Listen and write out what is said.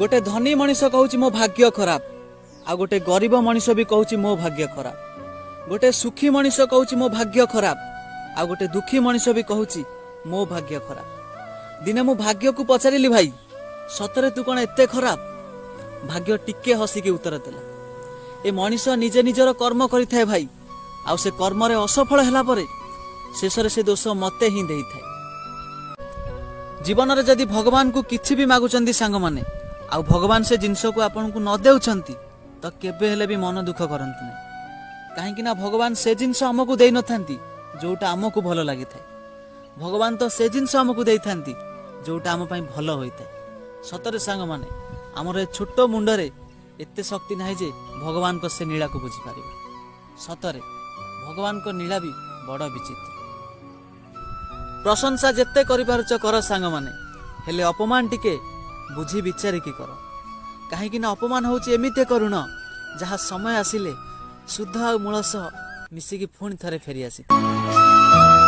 ଗୋଟେ ଧନୀ ମଣିଷ କହୁଛି ମୋ ଭାଗ୍ୟ ଖରାପ, ଆଉ ଗୋଟେ ଗରିବ ମଣିଷ ବି କହୁଛି ମୋ ଭାଗ୍ୟ ଖରାପ। ଗୋଟେ ସୁଖୀ ମଣିଷ କହୁଛି ମୋ ଭାଗ୍ୟ ଖରାପ, ଆଉ ଗୋଟେ ଦୁଃଖୀ ମଣିଷ ବି କହୁଛି ମୋ ଭାଗ୍ୟ ଖରାପ। ଦିନେ ମୁଁ ଭାଗ୍ୟକୁ ପଚାରିଲି, ଭାଇ, ସତରେ ତୁ କଣ ଏତେ ଖରାପ? ଭାଗ୍ୟ ଟିକେ ହସିକି ଉତ୍ତର ଦେଲା, ଏ ମଣିଷ ନିଜେ ନିଜର କର୍ମ କରିଥାଏ ଭାଇ, ଆଉ ସେ କର୍ମରେ ଅସଫଳ ହେଲା ପରେ ଶେଷରେ ସେ ଦୋଷ ମତେ ହିଁ ଦେଇଥାଏ। ଜୀବନରେ ଯଦି ଭଗବାନଙ୍କୁ କିଛି ବି ମାଗୁଛନ୍ତି ସାଙ୍ଗମାନେ, ଆଉ ଭଗବାନ ସେ ଜିନିଷକୁ ଆପଣଙ୍କୁ ନ ଦେଉଛନ୍ତି, ତ କେବେ ହେଲେ ବି ମନ ଦୁଃଖ କରନ୍ତୁ ନାହିଁ। କାହିଁକି ନା ଭଗବାନ ସେ ଜିନିଷ ଆମକୁ ଦେଇନଥାନ୍ତି ଯୋଉଟା ଆମକୁ ଭଲ ଲାଗିଥାଏ। ଭଗବାନ ତ ସେ ଜିନିଷ ଆମକୁ ଦେଇଥାନ୍ତି ଯୋଉଟା ଆମ ପାଇଁ ଭଲ ହୋଇଥାଏ। ସତରେ ସାଙ୍ଗମାନେ, ଆମର ଏ ଛୋଟ ମୁଣ୍ଡରେ ଏତେ ଶକ୍ତି ନାହିଁ ଯେ ଭଗବାନଙ୍କ ସେ ନୀଳାକୁ ବୁଝିପାରିବା। ସତରେ ଭଗବାନଙ୍କ ନୀଳା ବି ବଡ଼ ବିଚିତ୍ର। ପ୍ରଶଂସା ଯେତେ କରିପାରୁଛ କର ସାଙ୍ଗମାନେ, ହେଲେ ଅପମାନ ଟିକେ ବୁଝି ବିଚାରିକି କର। କାହିଁକି ନା ଅପମାନ ହେଉଛି ଏମିତି ଏକ ଋଣ, ଯାହା ସମୟ ଆସିଲେ ସୁଧ ଆଉ ମୂଳ ସହ ମିଶିକି ପୁଣି ଥରେ ଫେରି ଆସିଥାଏ।